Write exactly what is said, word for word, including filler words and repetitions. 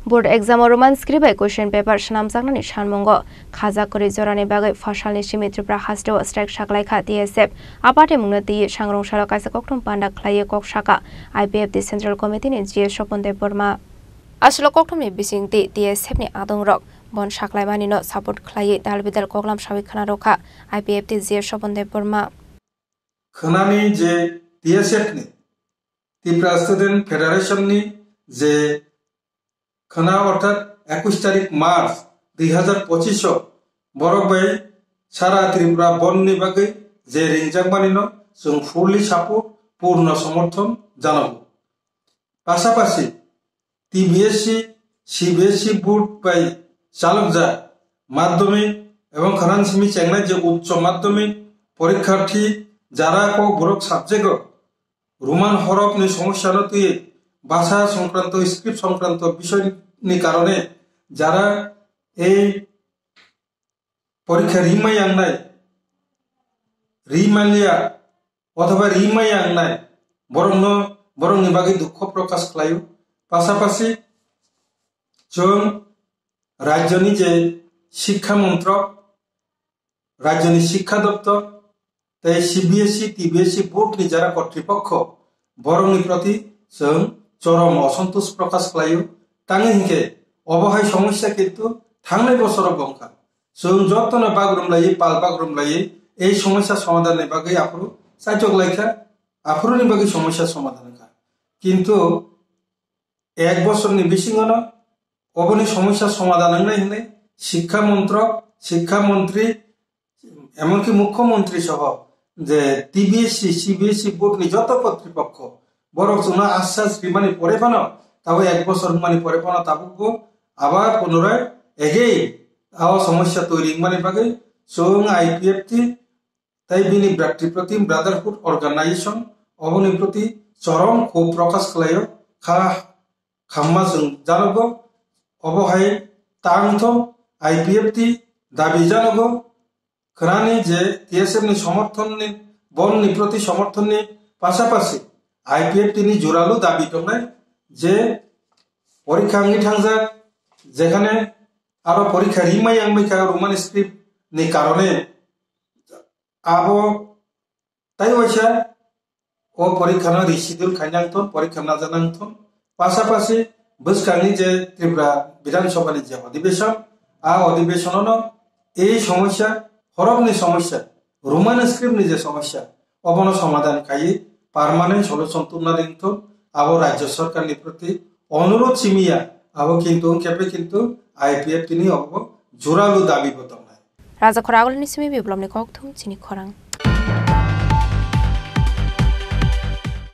Board exam o Roman script bai question paper swnamjaknani sanmungo khajak kwrwi jorani bagwi phasalni simi Tripura hasteo strike saklaikha T S F. A party mungno twiwi sangrong salo kaisa kokthum panda khlaiwi kok saka I P F T Central Committee ni G S Sopon Debbarma. Aswk kokthumni bisingtwi T S F ni adongrok bon saklaimanino support khlaiwi dalbidal koklam sawi khna rwkha I P F T G S Sopon Debbarma. Khwnani je T S F ni, Tripura Student Federation ni je khwna orthat ekush tarik March dui hazar pochish o borok bai sara Tripura bon ni bagwi je ringjakmani no chwng fully support, purno somorthon janago. Pasapasi T B S C, C B S C board bai chalokjak madhyamik ebong khwna simi chengnai je uccho madhyamik porikharthi jara kokborok subject o Roman horop ni somosya no twiwi bhasha songkranto, script songkranto bisoi ni karone jara ei porikha rimai yangnai, rimaliya othoba rimai yangnai borokno, borokni bagwi dukho prokash khlaio. Pasapasi chwng rajyoni je Shikkha Montrok, rajyoni Shikkha Doptor tei C B S C, T B S C board ni jara kotripokho borokni proti chwng chorom osontosh prokash khlaio. Tangwi hinkhe obo hai somosya kintu thangnai bosoro bongkha. Chwng jotono bagrum laiwi, pal bagrum laiwi ei somosya somadhan ni bagwi aphuru chaitok laikha, aphuru ni bagwi somosya somadhan wngkha. Kintu ek bosorni bisingono oboni somosya somadhan wngnai hwnwi Shikkha Montrok, Shikkha Montri, emonki Mukhyamantri soho je T B S C, C B S C board ni joto kotripokho borok chwngno ashas rimani pore phano, tabo ek bosor wngmani pore phano tabukbo abar punorai again o somosya toiri wngmani bagwi chwng I P F T tei bini Bhratriprotim Brotherhood Organization oboni proti chorom kho prokash khlaio, kha khamma chwng janogo, obo hai tangtho I P F T dabi janogo, khwnani je T S F ni somorthon ni, bon ni proti somorthon ni pasapasi I P F T ni juralu dabi tongnai je porikha wngwi thangjak, jekhane aro porikha rimai wngwi kha Roman script ni karone abo tai waisa o porikha no reschedule khainang thun, porikha najanang thun. Pasapasi bwskangni je Tripura Bidhan Sabha ni je odhibeshon, a odhibeshon no ei somosya, horok ni somosya, Roman script ni je somosya, obono somadhan khaiwi permanent solution tubna ring thun, abo Rajya Sarkar ni proti onurodh simiya, abo kintu wngkhe kintu I P F T ni obo juralu dabi bo tongnai. Raja Khoragul ni simi biplop ni kokthum chini khorang.